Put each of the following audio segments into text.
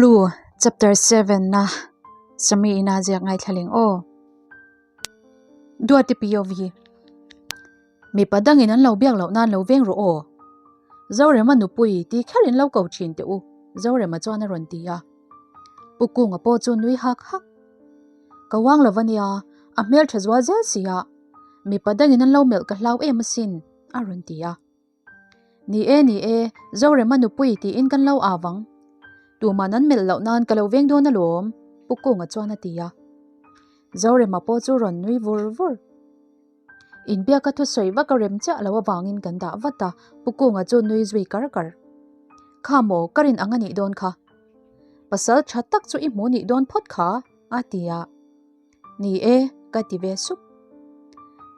Blue chapter 7 na Sami ina ziak ngaithla leng aw. Duati POV Mipa dangin an lo biak loh nan lo veng rawh aw. Zorema nupui ti kherin lo ko thin teh u Zorema chuan a rawn ti a. Pu Kunga pawh chu nui hak hak. Ka uang lo ania, a hmel tha zual zel sia. Mipa dangin an lo melh ka hlau em asin a rawn ti a. Ni e, ni e, Zorema nupui tiin kan lo au ang. Tuman an melh loh nan ka lo veng dawn alawm, Pu Kunga chuan a ti a. Zorema pawh chu rawn nui vur vur. Inbiaka thusawi vak a rem chiah lo avangin kan dah vat a, Pu Kunga chu nui zui kar kar. Kha maw, ka rin ang a nih dawn kha. Pasal tha tak chu i hmu nih dawn phawt kha, a ti a. Ni e, ka ti ve sup.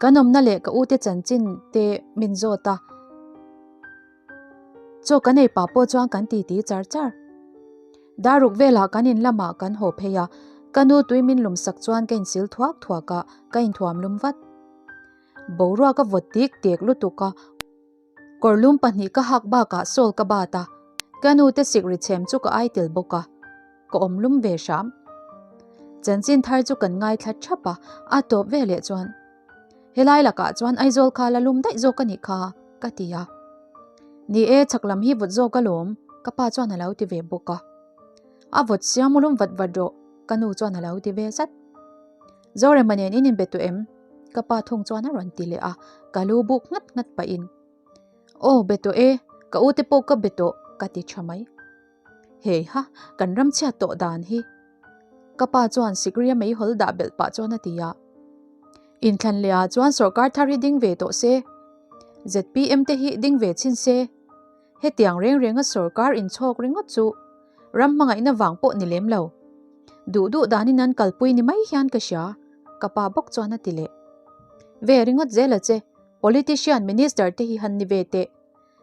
Kan awmna leh ka ute chanchin te min zawt a. Chaw kan ei pah pawh chuan kan titi char char. Daruk velah kan in lamah kan haw phei a, ka nu tui min lum sak chuan ka insil thuak thuak a, ka inthuam lum vat. Boruak a vawt tik tek lutuk a. Kawrlum pahnih ka hak bakah sawl ka bat a, ka nute sikri chhem chu ka ai tel bawk a, ka awm lum ve hram. Chanchin thar chu kan ngaithla thap a, a tawp ve leh chuan, Helai lakah chuan Aizawl kha la lum daih zawk a nih kha, ka ti a. Ni e, chhak lam hi vawt zawk alawm, ka pa chuan a lo ti ve bawk a. A vawt siam ulum vat vat rawh, ka nu chuan a lo ti ve zat. Zorema nen in inbe tawh em? Ka pa thung chuan a rawn ti leh a, ka lu buk nghat nghat pahin, Aw, be tawh e, ka u te pawh ka be tawh, ka ti tha mai. Hei ha, kan ram chhiat tawh dan hi. Ka pa chuan sikria meihawl dah belh pah chuan a ti a. Inthlan leh ah chuan sawrkar thar hi ding ve tawh se. ZPM te hi ding ve chhin se. Hetiang reng renga sawrkar inchhawk ringawt chu ram hmangaihna vang pawh ni lem lo. Duh duh danin an kalpui ni mai hian ka hria, ka pa bawk chuan a ti leh. Ve ringawt zel a che, politician minister te hi han ni ve teh.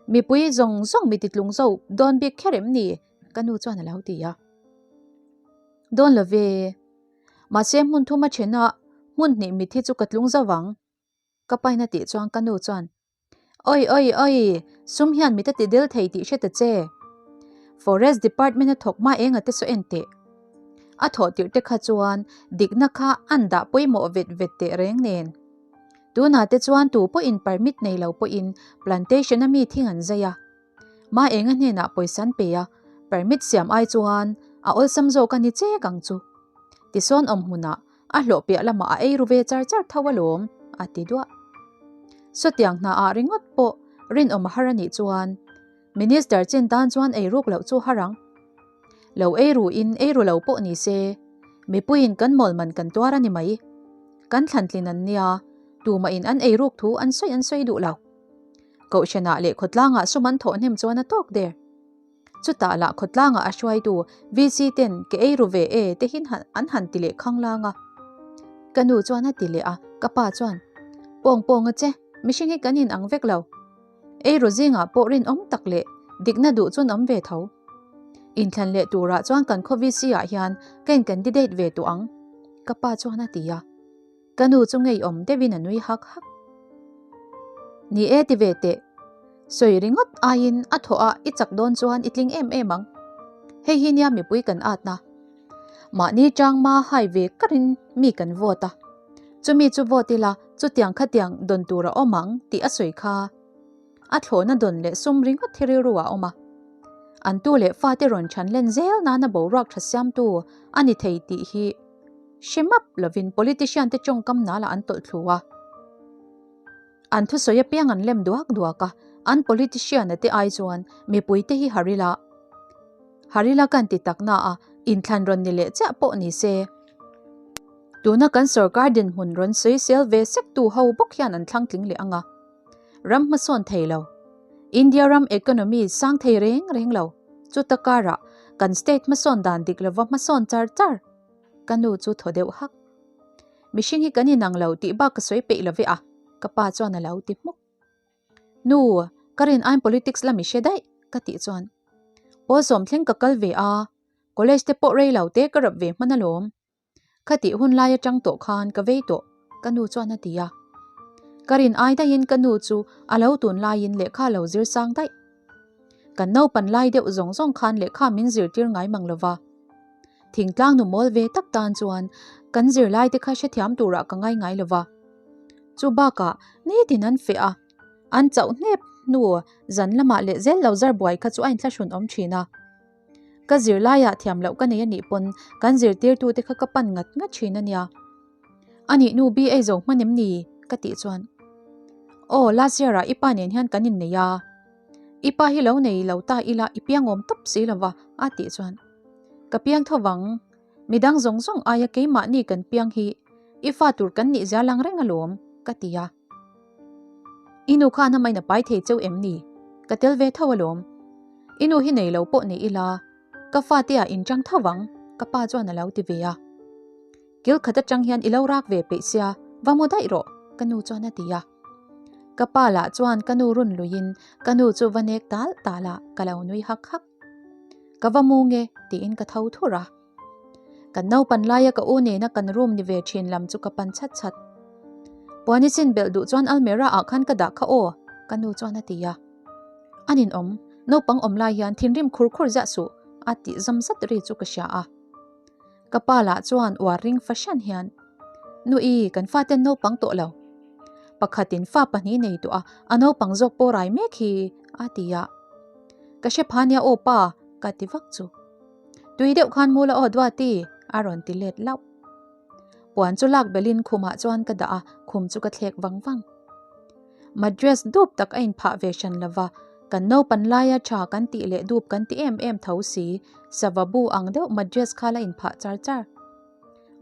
Mipui zawng zawng mi titlung zo dawn bik kher em ni? ka nu chuan a lo ti a. Dawn lo ve. Mahse hmun thum a then a, hmun hnih mit hi chu ka tlung zo vang. Ka pain a tih chuan ka nu chuan Oi oi oi, sum hian mit a ti del thei tih hre ta che. Forest Department a thawk hma enga te saw en teh. A thawh tirh te kha chuan dikna kha an dah pawimawh vet vet teh reng nen. Tunah te chuan tu pawhin permit nei lo pawhin plantation a mi thing an zai a. Ma enga hnenah pawisa an pe a, permit siam ai chuan a awlsam zawk a ni chek ang chu. Tisawn awm hmunah A hlawh piah lamah a ei ru ve char char tho alawm, a ti duah. Sawtiang hna ah ringawt pawh rinawm a har a nih chuan Minister chin tan chuan ei ruk loh chu har ang. Lo ei ru in ei ru lo pawh ni se, mipuiin kan mawl man kan tuar a ni mai. Kan thlantlin an nia, tumah in an ei ruk thu an sawi an sawi duh lo. Kohhranah leh khawtlangah sum an thawh hnem chuan a tawk der. Chutah lah khawtlangah a hruaitu VC ten ke ei ru ve e te hin an han ti leh khanglang a. Ka nu chuan a ti leh a, ka pa chuan, Pawng pawng a che, mihring hi kan in ang vek lo. Ei ru zingah pawh rinawm tak leh dikna duh chuan awm ve tho. Inthlan leh turah chuan kan khaw VC ah hian ka in candidate ve tawh ang, ka pa chuan a ti a. Ka nu chu ngeiawm deuhin a nui hak hak. Ni e ti ve teh. Sawi ringawt aiin a thawh a i chak dawn chuan i tling em em ang. Hei hi nia mipui kan atna. Mahni changma hai ve karin mi kan vote a. Chumi chu vote ila chutiang khatiang dawn tur a awm ang tih a sawi kha. A thlawhna dawn leh sum ringawt hi rilru ah a awm a. An tu leh fate rawn chhan len zel nana boruak tha siamtu a ni thei tih hi Hre map lovin politician te tawngkam nalah an tawlh thlu a. An thusawi apiang an lem duak duak a, an politician a te ai chuan mipui te hi Harila Harila kan ti tak na a, inthlan rawn ni leh chiah pawh ni se. Tuna kan sorkar dinhmun rawn sawisel ve sek tu ho bawk hian an thlang tling leh ang a. Ram hmasawn thei lo. India ram economy sang thei reng reng lo. Chuta karah kan state hmasawn dan dik lova hmasawn char char. Ka nu chu thaw deuh hak. Mihring hi kan inang lo tih bak ka sawi peih lo ve a, ka pa chuan a lo ti hmuk. Nu, ka rin aiin politics lam i hre daih, ka tih chuan. Pawl sawm thleng ka kal ve a, college te pawh rei lo te ka rap ve hman alawm. Kha tih hun lai atang tawh khan ka vei tawh, ka nu chuan a ti a. Ka rin ai daihin ka nu chu a lo tun laiin lehkha a lo zir sang daih. Kan naupan lai deuh zawng zawng khan lehkha min zirtir ngai mang lo va. Thingtlang nu mawl ve tak tan chuan kan zirlai te kha hrethiam turah ka ngai ngai lova. Chu bakah nitin an feh a, an chauh hnep hnu zan lamah leh zel lo zar buai kha chu a inthlahrun awm thin a. Ka zirlaiah thiam loh ka nei a nih pawn kan zirtirtute kha ka pan ngat ngat thin a nia. A nih nu BA zo hman em ni? ka tih chuan Aw last year ah i pa nen hian kan innei a, i pa hi lo nei lo ta ila i piang awm tawp si lova a tih chuan Ka piang tho vang, midang zawng zawng aia keimahni kan piang hi i fa tur kan nih zia lang reng alawm ka ti a. I nu khan a main a pai thei cheu em ni? Ka tel ve tho alawm. I nu hi nei lo pawh ni ila ka fate ah in chang tho vang ka pa chuan a lo ti ve a. Kil khat atang hian i lo rak ve peih sia, va mu daih rawh, ka nu chuan a ti a. Ka pa lah chuan ka nu run luiin ka nu chu va nek tal tal a, ka lo nui hak hak. Ka va mu nge tiin ka tho thur a. Kan naupan laia ka u nena kan room ni ve thin lam chu ka pan chhat chhat. Puan i sin belh duh chuan almera ah khan ka dah kha aw, ka nu chuan a ti a. A ninawm, naupang awm lai hian thinrim khur khur ziah suh, a tih zawm zat ri chu ka hria a. Ka pa lah chuan uar ring fahran hian, Nui, kan faten naupang tawh lo. Pakhatin fa pahnih nei tawh a, a naupang zawk pawh rai mek hi, a ti a. Ka hre pha nia aw pa, ka ti vak chu. Tui deuh khan mu la aw Duati, a rawn ti let lauh. Puan chu lak belin khumah chuan ka dah a, khum chu ka thlek vang vang. Madress dup tak a inphah ve hran lova, kan naupan laia tha kan tih leh dup kan ti em em tho si, sava bu ang deuh madress kha la inphah char char.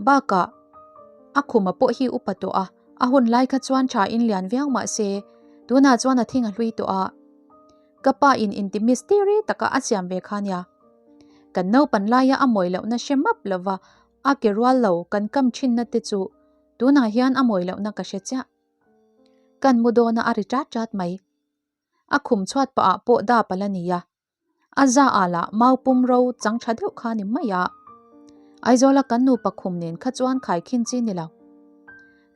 Bakah, a khuma pawh hi upa tawh a, a hun lai kha chuan tha in lian viau mah se, tunah chuan a thing a hlui tawh a. Ka pa in inti mistiri taka a siam ve kha nia. Kan naupan laia a mawi lohna hre map lova a ke rual lo kan kam thinna te chu tunah hian a mawi lohna ka hre chiah. Kan mu dawna a ri chat chat mai. A khum chhuat pah ah pawh dap a la ni a. A za ah lah mau pum ro chang tha deuh kha ni mai a. Aizawla kan nupa khum nen kha chuan khaikhin chi ni lo.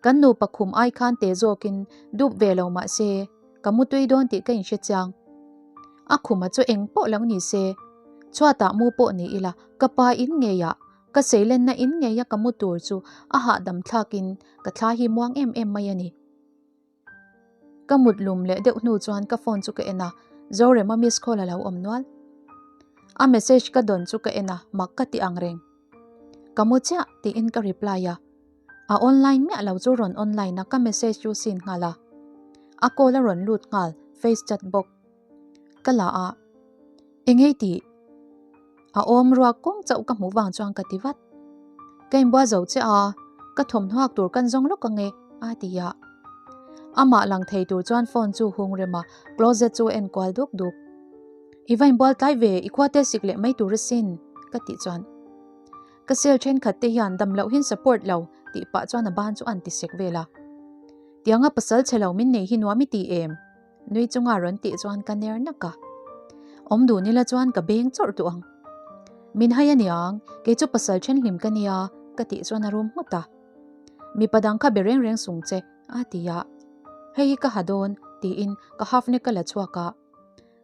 Kan nupa khum ai khan te zawkin dup ve lo mah se ka mu tui dawn tih ka inhre chiang. A khuma chu eng pawh lo ni se, chhuatah mu pawh ni ila ka pa in ngeiah Ka seilenna in ngeia ka mu tur chu a hahdam thlakin ka thla hi muang em em mai a ni. Ka mut lum leh deuh hnu chuan ka phone chu ka en a, Zorema miss call a lo awm nual. A message ka dawn chu ka en a, mak ka ti ang reng. Ka mu chiah tiin ka reply a, a online miah lo chu rawn online a ka message chu seen nghal a. A call a rawn lut nghal, face chat bawk. Ka la a, Engei tih? A awm ruak kawng chauh ka hmuh vang chuan ka ti vat. Ka inbual zo che a, ka thawmhnuak tur kan zawng lawk ange, a ti a. Amah lang thei tur chuan phone chu hung rem a, closet chu a en kual duk duk. I va inbual tlai ve, i khua te sik leh mai tur asin, ka tih chuan. Ka cell thenkhat te hian dam loh hin support lo, tih pah chuan a ban chu a an ti sek vel a. Tianga pasal chhe lo min nei hi nuam i ti em? Nui chunga rawn tih chuan ka ner nak a. Awm dun ila chuan ka beng chawrh duh ang. Min hai aniang, kei chu pasal then hlim ka nia, ka tih chuan a rum nghut a. Mipa dang kha be reng reng sung che, a ti a. Hei hi ka ha dawn, tiin ka half neck ka la chhuak a.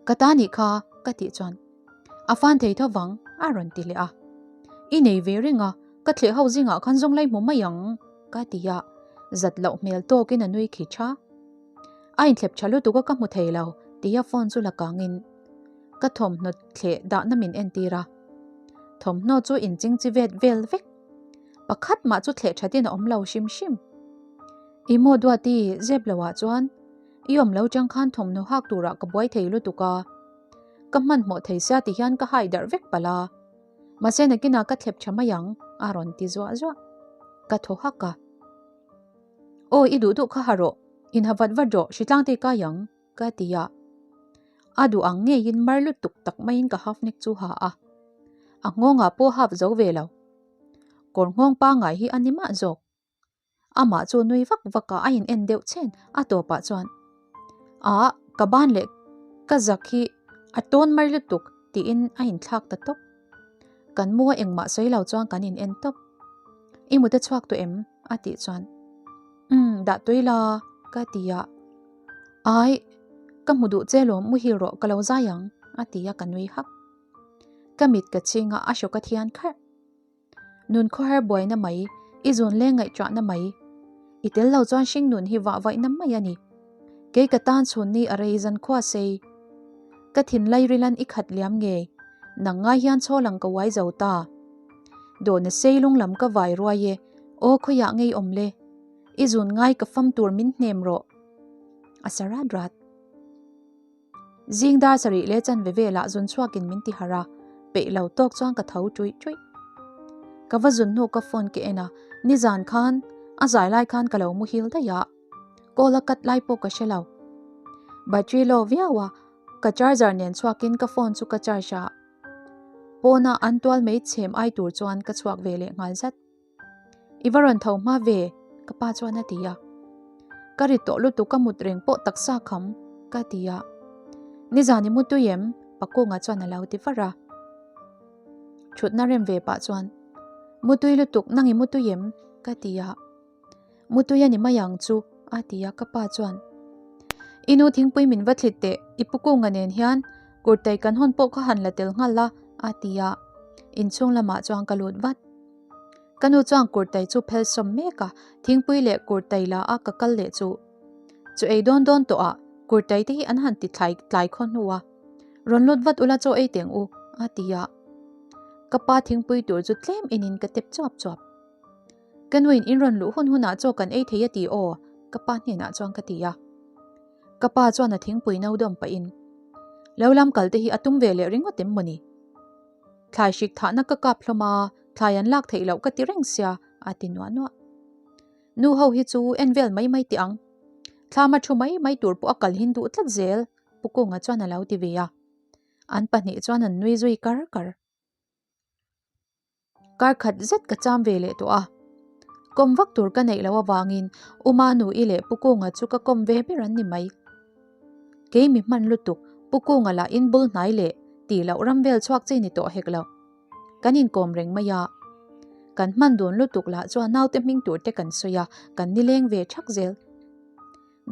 Ka ta nih kha, ka tih chuan. A fan thei tho vang, a rawn ti leh a. I nei ve reng a, ka thleh ho zingah khan zawng lai hmu mai ang, ka ti a. Zat loh hmel tawkin a nui khi tha. A inthlep tha lutuk a ka hmu thei lo tia phone chu la kangin ka thawmhnaw thleh dahna min entir a. Thawmhnaw chu inching chi vet vel vek. Pakhat mah chu thleh thatin a awm lo hrim hrim. I maw Duati zep loah chuan i awm lo chang khan thawmhnaw hak turah ka buai thei lutuk a. Ka hmanhmawh thei sia ti hian ka hai darh vek palh a. Mahse nakinah ka thlep tha mai ang a rawn ti zuah zuah. Ka thaw hak a. Aw i duh duh kha ha rawh, inha vat vat rawh hritlang te kai ang, ka ti a. A duh ang ngeiin mar lutuk tak maiin ka half neck chu ha a. A nghawngah pawh half zo ve lo. Kawr nghawng pangngai hi a ni mah zawk. Amah chu nui vak vak a a in en deuh chen a tawpah chuan Ah ka ban leh ka zak hi a tawn mar lutuk tiin a inthlak ta tawp. Kan mu a engmah sawi lo chuan kan in en tawp. I mut a chhuak tawh em? a tih chuan Umm dah tui la ka ti a. Ai ka hmu duh che lawm muhil rawh ka lo zai ang a ti a ka nui hak. Ka mit ka chhing a a hrawk a thian kharh. Nun khawhar buaina mai, i zun leng ngaihtuahna mai. I tel lo chuan hringnun hi vah vaihna mai a ni. Kei ka tan chhun ni a rei zan khua sei. Ka thinlai rilan i khat liam ngei, nang ngai hian chaw lang ka uai zo ta. Dawhna sei lung lam ka vai ruai e, aw khawiah ngei awm le. I zun ngai ka fam tur min hnem rawh. A sa rat rat. Zing dar sarih leh chanve velah zun chhuakin min ti harh a, peih lo tawk chuan ka tho ṭuih ṭuih. Ka va zun hnu ka phone ka en a, nizan khan a zai lai khan ka lo muhil daih a, call a cut lai pawh ka hre lo. Battery low viau a, ka charger nen chhuakin ka phone chu ka charge a, pawna an tual mai chhem ai tur chuan ka chhuak ve leh nghal zat. I va rawn tho hma ve, ka pa chuan a ti a. Ka ri tawh lutuk ka mut reng pawh taksa kham, ka ti a. Nizan i mu tui em? Pakunga chuan a lo ti var a. Thutna rem ve pah chuan, Mu tui lutuk, nang i mu tui em? ka ti a. Mu tui a ni mai ang chu, a ti a ka pa chuan. I nu thingpui min va thlit teh, i pu Kunga nen hian kurtai kan hawn pawh kha han la tel nghal la, a ti a. Inchhung lamah chuan ka lut vat. Ka nu chuan kurtai chu phel sawm mek a, thingpui leh kurtai la a ka kal leh chu. Chu ei dawn dawn tawh ah kurtai te hi an han ti thlai tlai khaw hnu a, Rawn lut vat ula chaw ei teng u, a ti a. Ka pa thingpui tur chu tlem in in ka tep chuap chuap. Ka nuin in rawn luh hun hunah chaw kan ei thei a ti aw, ka pa hnenah chuan ka ti a. Ka pa chuan a thingpui no dawm pahin, Lo lam kal te hi a tum ve leh ringawt em mawni? Thlai hrik thahna ka kap hlawm a, thlai an lak theih loh ka ti reng sia, a ti nuah nuah. Nu ho hi chu en vel mai mai teh ang. Thlama thu mai mai tur pawh a kal hin duh tlat zel, Pu Kunga chuan a lo ti ve a. An pahnih chuan an nui zui kar kar. Kar khat zet ka cham ve leh tawh a. Kawm vak tur ka neih loh avangin Uma Nui leh Pu Kunga chu ka kawm ve ber an ni mai. Kei mi hman lutuk Pu Kunga lah in bul hnai leh tih loh ram vel chhuak chi ni tawh hek lo. Kan inkawm reng mai a. Kan hman dun lutuk lah chuan naute hming tur te kan sawi a, kan nileng ve thak zel.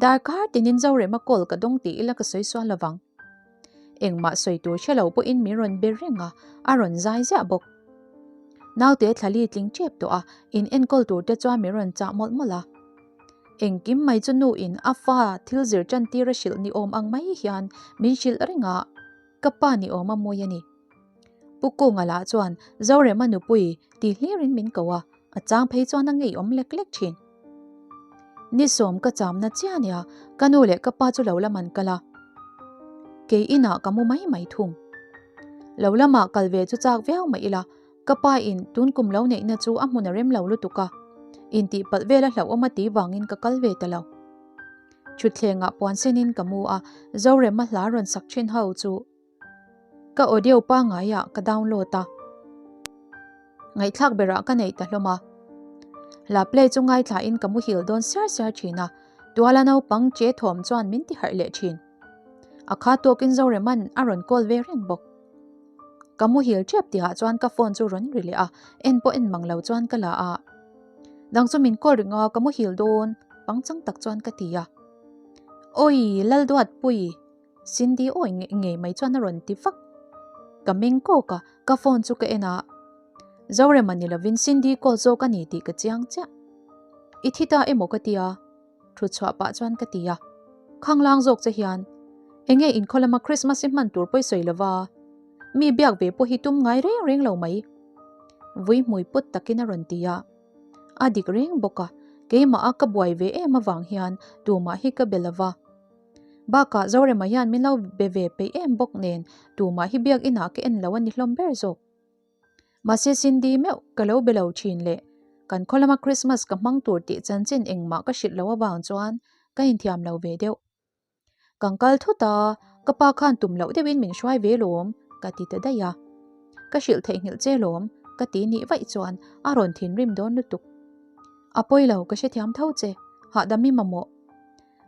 Darkar tinin Zorema call ka dawng tih ila ka sawi sual lovang. Engmah sawi tur hre lo pawhin min rawn be reng a, a rawn zai ziah bawk. Naute thlali tling tep tawh a, in enkawl tur te chuan min rawn chah mawlh mawlh a. Engkim mai chu nu in a fa thil zir tan tir a hrilh ni awm ang mai hian min hrilh reng a, ka pa ni awm a mawi a ni. Pu Kunga lah chuan Zorema nupui ti hlirin min ko a, a chang phei chuan a ngeiawm lek lek thin. Ni sawm ka chamna chiah nia, ka nu leh ka pa chu lo lam an kal a. Kei inah ka mu mai mai thung. Lo lamah kal ve chu chak viau mah ila, ka pa in tun kum lo neihna chu a hmun a rem lo lutuk a, intih palh vel a hlauhawm a tih vangin ka kal ve ta lo. Thutthlengah puan senin ka mu a, Zorema hla rawn sak thin ho chu Ka audio pangaiah ka download a, ngaihthlak berah ka neih ta hlawm a. Hla play chu ngaithlain ka muhil dawn siar siar thin a, tuala naupang che thawm chuan min ti harh leh thin. A kha tawkin Zoreman a rawn call ve reng bawk. Ka muhil tep tihah chuan ka phone chu rawn ri leh a, en pawh en mang lo chuan ka la a. Dang chu min call ring a, ka muhil dawn pangchang tak chuan ka ti a. Awi Lalduatpui! Cindy awi ngei ngei mai chuan a rawn ti vak. Ka meng kawk a, ka phone chu ka en a. Zorema ni lovin Cindy call zawk a ni tih ka chiang chiah. I thi ta emaw ka ti a? Thut chhuah pah chuan ka ti a. Khanglang zawk che hian enge inkhaw lama Christmas i hman tur pawi sawi lova mi biak ve pawh hi tum ngai reng reng lo mai. Vui hmui put takin a rawn ti a. A dik reng bawk a, keimah a ka buai ve em avang hian tumah hi ka be lova. Bakah Zorema hian min lo be ve peih em bawk nen tumah hi biak inah ka en lo a ni hlawm ber zawk. Mahse Cindy meuh ka lo be lo thin leh kan khaw lama Christmas ka hmang tur tih chanchin engmah ka hrilh lo avang chuan ka inthiam lo ve deuh. Kan kal thut a, ka pa khan tum loh deuhin min hruai ve lawm ka ti ta daih a. Ka hrilh theihnghilh che lawm ka ti nih vaih chuan a rawn thinrim dawn lutuk. A pawi lo ka hrethiam tho che, hahdam i mamawh.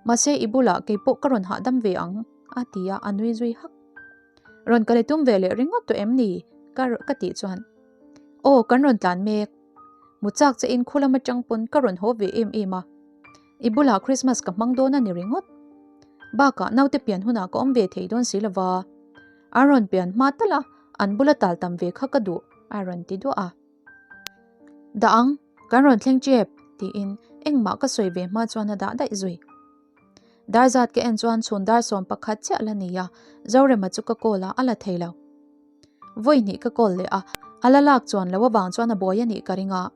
Mahse i bulah kei pawh ka rawn hahdam ve ang, a ti a, a nui zui hak. Rawn ka le tum ve leh ringawt tawh em ni? ka ka tih chuan, Aw, kan rawn tlan mek. Mu chak che in khu lam atang pawn ka rawn haw ve em em a. I bulah Christmas ka hmang dawn a ni ringawt. Bakah naute pian hunah ka awm ve thei dawn si lova. An rawn pian hma tal a, an bula tal tam ve kha ka duh, a rawn ti duah a. Dah ang, kan rawn thleng tep, tiin engmah ka sawi ve hma chuan a dah daih zui. Dar zat ka en chuan chhun dar 11 chiah la ni a, Zorema chu ka call a, a la thei lo. Vawi hnih ka call leh a, a la lak chuan lo avang chuan a buai a nih ka ring a.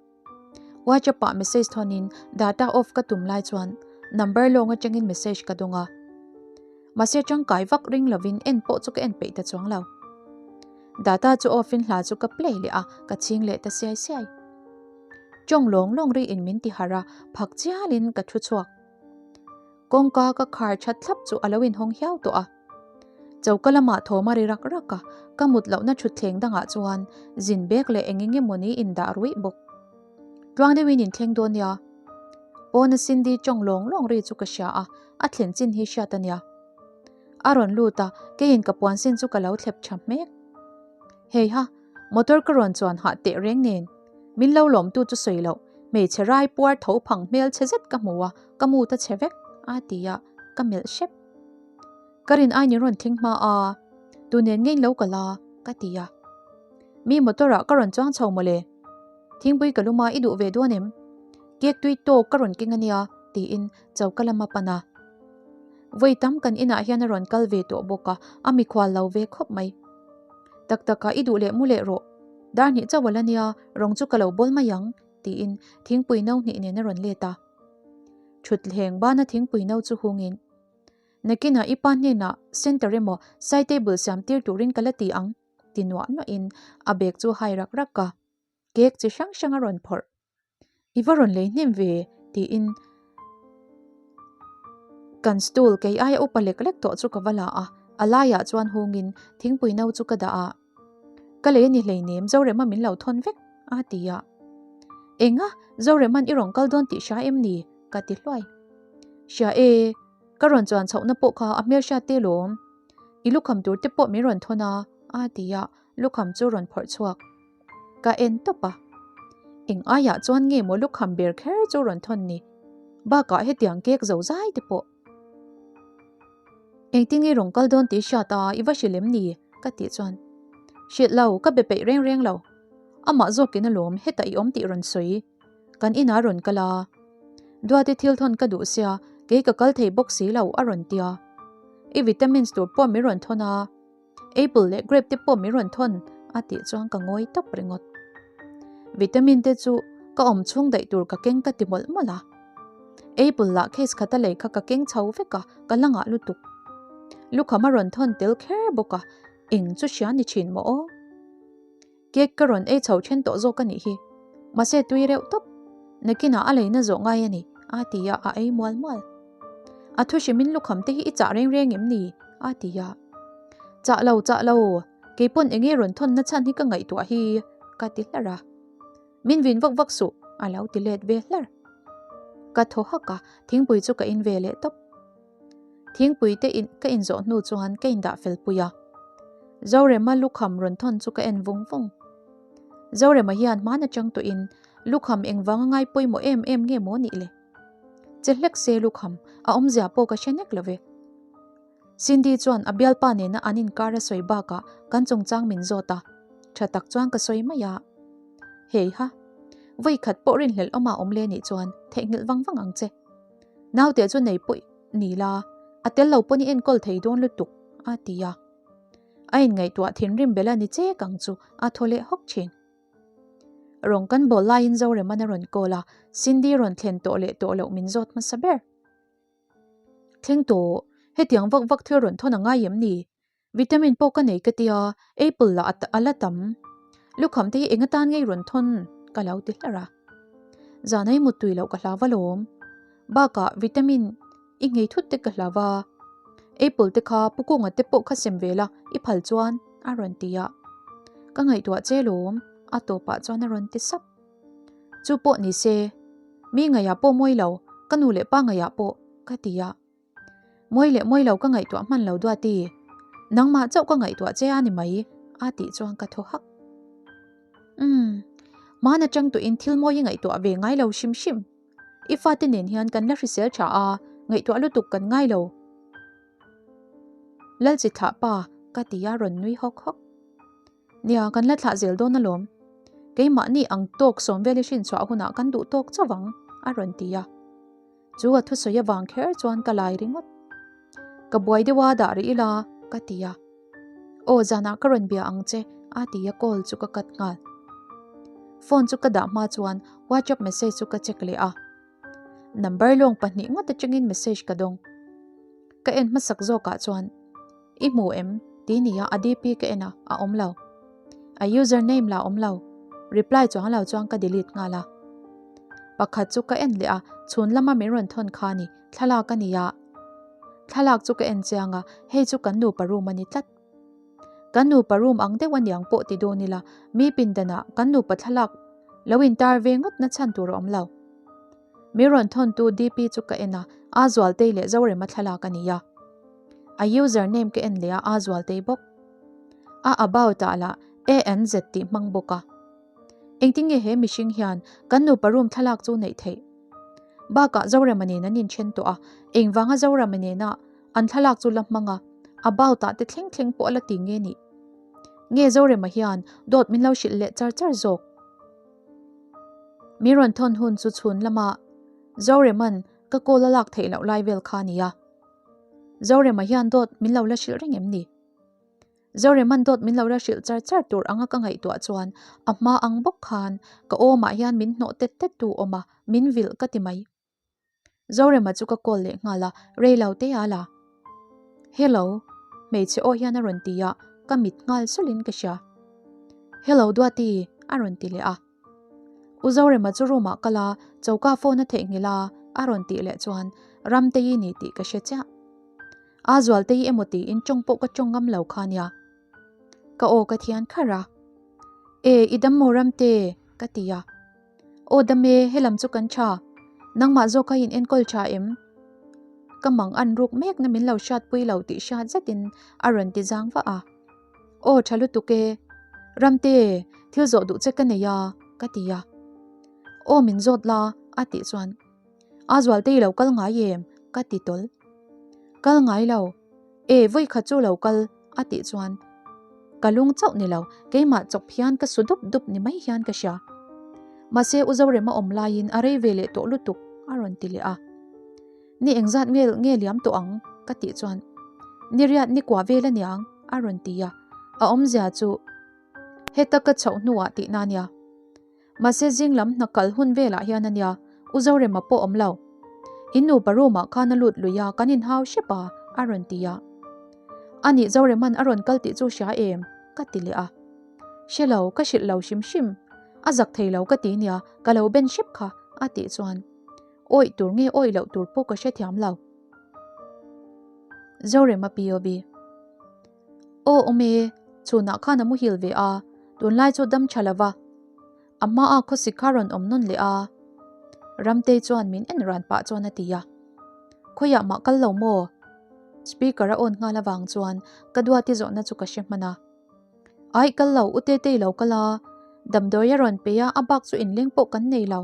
WhatsApp ah message thawnin data off ka tum lai chuan number lawng atangin message ka dawng a. Mahse tangkai vak ring lovin en pawh chu ka en peih ta chuang lo. Data chu off in hla chu ka play leh a, ka chhing leh ta siai siai. Tawng lawng lawng ri in min ti harh a, phak chialin ka thu chhuak. Kawngka ka khar that thlap chu a lo inhawng hiau tawh a. Choka lamah thawm a ri rak rak a, ka mut lohna thutthleng dangah chuan zin bek leh eng eng emawni indah ruih bawk. Tluang deuhin inthleng dawn nia. Pawna Cindy tawng lawng lawng ri chu ka hria a, a thlen chin hi hriat a nia. A rawn lut a, keiin ka puan sin chu ka lo thlep tha hmek. Heiha, motor ka rawn chuan hah teh reng nen. Min lo lawmtu chu sawi loh, hmeichhe rai puar tho phang hmel chhe zet ka hmu a, ka mut a chhe vek, a ti a, ka melh hrep. Ka rin aini rawn thleng hma a, tu nen ngein lo kal a, ka ti a. Mi motor ah ka rawn chuang chho mawle. Thingpui ka luma i duh ve dawn em? Cake tui tawk ka rawn keng a nia, tiin choka lama pan a. Vawi tam kan inah hian a rawn kal ve tawh bawk a, a mikhual lo ve khawp mai. Tak taka i duh leh mu leh rawh. Dar hnih chauh a la nia, rawng chu ka lo bawl mai ang, tiin thingpui no hnih nen a rawn let a. Thutthleng bana thingpui no chu hungin, Nakinah i pa hnenah center emaw side table siam tir turin ka la ti ang, ti nuah nuahin a bag chu hai rak rak a. Cake chi hrang hrang a rawn phawrh. I va rawn lei hnem ve, tiin kan stool kei aia upa lek lek tawh chu ka va la a, a laiah chuan hungin thingpui no chu ka dah a. Ka lei a ni hleinem, Zorema min lo thawn vek, a ti a. Enga, Zoreman i rawn kal dawn tih hria em ni? ka ti hluai. Hria e, ka rawn chuan chhohna pawh kha a hmelhriat te lawm. I lukham tur te pawh min rawn thawn a, a ti a, lukham chu rawn phawrh chhuak. Ka en tawp a. Eng aiah chuan nge maw lukham ber kher chu rawn thawn ni? Bakah hetiang cake zo zai te pawh. Engtin nge rawn kal dawn tih hriat a i va hrilh em ni? ka tih chuan. Hrilh lo, ka be peih reng reng lo. Amah zawkin alawm hetah i awm tih rawn sawi. Kan inah rawn kal a. Duati thil thawn ka duh sia, kei ka kal thei bawk si lo a rawn tia. I vitamins tur pawh min rawn thawn a. Apple leh grape te pawh min rawn thawn a tih chuan ka ngawi tawp ringawt. Vitamin te chu ka awm chhung daih tur ka keng ka ti mawlh mawlh a. Apple lah case khata lei kha ka keng chho vek a, ka la ngah lutuk. Lukham a rawn thawn tel kher bawk a, eng chu hria ni thin maw aw. Cake ka rawn ei chho then tawh zawk a nih hi. Mahse tui reuh tawp. Nakinah a leina zawh ngai a ni, a ti a, a ei mual mual. A thu hrimin lukham te hi i chah reng reng em ni? a ti a. Chah lo, chah lo, kei pawn eng nge rawn thawn na chhan hi ka ngaihtuah hi, ka ti hlar a. Min vin vak vak suh, a lo ti let ve hlar. Ka thaw hak a, thingpui chu ka in ve leh tawp. Thingpui te in ka inzawh hnu chuan ka indah fel pui a. Zorema lukham rawn thawn chu ka en vung vung. Zorema hian hman atang tawhin lukham engvanga ngai pawimawh em em nge maw nih le? Che hlek se lukham a awmzia pawh ka hre nek lo ve. Cindy chuan a bialpa nena an inkar a sawi bakah kan chungchang min zawt a, tha tak chuan ka sawi mai a. Heiha, vawi khat pawh rinhlelh awma awm le nih chuan theihnghilh vang vang ang che. Naute chu nei pawh ni la, a tel lo pawn i enkawl thei dawn lutuk, a ti a. A inngaihtuah thinrim bel a ni chek ang chu a thaw leh hawk thin. Rawng kan bawl laiin Zoreman a rawn call a, Cindy rawn thlen tawh leh tawh loh min zawt hmasa ber. Thleng tawh, hetiang vak vak thil rawn thawn a ngai em ni? Vitamin pawh ka nei ka tia, apple lah a la tam. Lukham te hi eng atan ngei rawn thawn ka lo ti hlar a. Zanai muttui loh ka hlau alawm. Bakah vitamin i nghei thut te ka hlau a. Apple te kha pu kawnga te pawh kha sem ve la i phal chuan a rawn ti a. Ka ngaihtuah che lawm a tawpah chuan a rawn ti sap. Chu pawh ni se, mi ngaihah pawh mawi lo, ka nu leh pa ngaihah pawh ka ti a. Mawi leh mawi lo ka ngaihtuah hman lo Duati, nangmah chauh ka ngaihtuah che a ni mai a tih chuan ka thaw hak. Umm, hmaan atang tawhin thil mawi i ngaihtuah ve ngai lo hrim hrim. I fate nen hian kan la hrisel tha a, ngaihtuah lutuk kan ngai lo. Lalchi thlah pa ka ti a rawn nui hawk hawk. Nia, kan la thlah zel dawn alawm. Keimahni ang tawk Sawmveli hrinchhuah hunah kan duh tawk chauh ang, a rawn ti a. Chu a thusawi avang kher chuan ka lai ringawt. Ka buai deuh a dah rih ila, ka ti a. Aw zanah ka rawn bia ang che, a ti a call chu ka cut nghal. Phone chu ka dah hma chuan WhatsApp message chu ka check leh a. Number lawng pahnih ngawt atangin message ka dawng. Ka en hmasak zawkah chuan I hmu em? Ti nia a DP ka en a, a awm lo. A user name lah awm lo. Reply chuang lo chuan ka delete nghal a. Pakhat chu ka en leh a, chhun lama min rawn thawn kha ni, thlalak a nia. Thlalak chu ka en chiang a, hei chu kan nupa room a ni tlat. Kan nupa room ang deuh a niang pawh ti dawn ila, mi pindanah kan nupa thlalak lo intar ve ngawt na chhan tur a awm lo. Mi rawn thawntu DP chu ka en a, A Zualtei leh Zorema thlalak a ni a. A user name ka en leh a, A Zualtei bawk. A about ah lah ANZ tih hmang bawk a. Engtin nge he mihring hian kan nupa room thlalak chu neih theih? Bakah Zorema nen an inthen tawh a, engvanga Zorema nena an thlalak chu la hmang a, about ah te thleng thleng pawh a la ti nge nih? Nge Zorema hian dawt min lo hrilh leh char char zawk? Mi rawn thawn hun chu chhun lama Zoreman ka call a lak theih loh lai vel kha a ni a. Zorema hian dawt min lo la hrilh reng em ni? Zoreman dawt min lo la hrilh char char tur anga ka ngaihtuah chuan a hma ang bawk khan ka awmah hian min hnawh tet tet tu awm a, min vilh ka ti mai. Zorema chu ka call leh nghal a, rei lo te a la. Hello, hmeichhe aw hian a rawn ti a, ka mit nghal sulin ka hria. Hello Duati, a rawn ti leh a. U Zorema chu room ah kal a, choka phone a theihnghilh a, a rawn tih leh chuan Ramtei ni tih ka hre chiah. A Zualtei emaw tiin tawng pawh ka tawng ngam lo kha nia. Ka aw ka thian kharh a. E, i dam maw Ramte? ka ti a. Aw dam e, helam chu kan tha. Nangmah zawk a in enkawl tha em? Ka mang an ruk mek na min lo hriatpui lo tih hriat zetin a rawn ti zang vah a. Aw tha lutuk e. Ramte, thil zawh duh che ka nei a, ka ti a. Aw min zawt la, a tih chuan. A Zualtei lo kal ngai em? ka ti tawl. Kal ngai lo. E, vawi khat chu lo kal, a tih chuan ka lung chauh ni lo, keimah chawp hian ka su dup dup ni mai hian ka hria. Mahse U Zorema awm laiin a rei ve leh tawh lutuk, a rawn ti leh a. Ni engzat nge nge liam tawh ang? ka tih chuan Ni riat ni kua vel a niang, a rawn ti a. A awmzia chu heta ka chhoh hnuah tihna a nia. Mahse zing lam hna kal hun velah hian a nia, U Zorema pawh awm lo. In nupa room ah khan a lut lui a, kan inhau hrep a, a rawn ti a. Anih Zorema'n a rawn kal tih chu hria em? ka ti leh a. Hre lo, ka hrilh lo hrim hrim. A zak thei lo ka ti nia, ka lo ben hrep kha, a tih chuan awih tur nge awih loh tur pawh ka hrethiam lo. Zorema POV. Aw awm e, chhunah khan a muhil ve a, tunlai chu dam tha lova, a hmaa khawsik kha rawn awm nawn leh a. Ramtei chuan min en ran pah chuan a ti a, Khawiah mah kal lo maw? Speaker a on nghal avang chuan ka duati zawhna chu ka hre hman a. Aih kal lo, u Tetei lo kal a, damdawi a rawn pe a, a bak chu inleng pawh kan nei lo,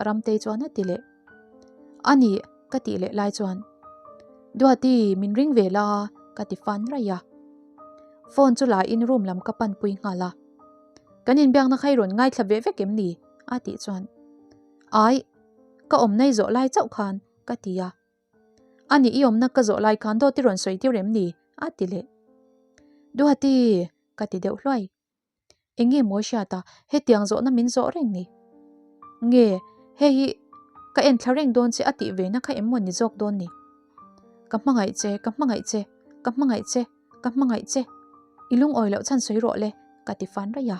Ramtei chuan a ti leh. A nih, ka tih leh lai chuan, Duati, min ring ve la, ka ti fan raih a. Phone chu la in room lam ka pan pui nghal a. Kan inbiakna kha i rawn ngaithla ve vek em ni? a tih chuan, Aih, ka awmna i zawh lai chauh khan, ka ti a. A nih i awmna ka zawh lai khan dawt i rawn sawi tir em ni? a ti leh. Duati, ka ti deuh hluai. Eng nge mawi hriat a, hetiang zawhna min zawh reng ni? Nge, hei hi ka en thla reng dawn che a tih ve na kha em maw ni zawk dawn ni? Ka hmangaih che, ka hmangaih che, ka hmangaih che, ka hmangaih che. I lungawi loh chhan sawi rawh le, ka ti fan raih a.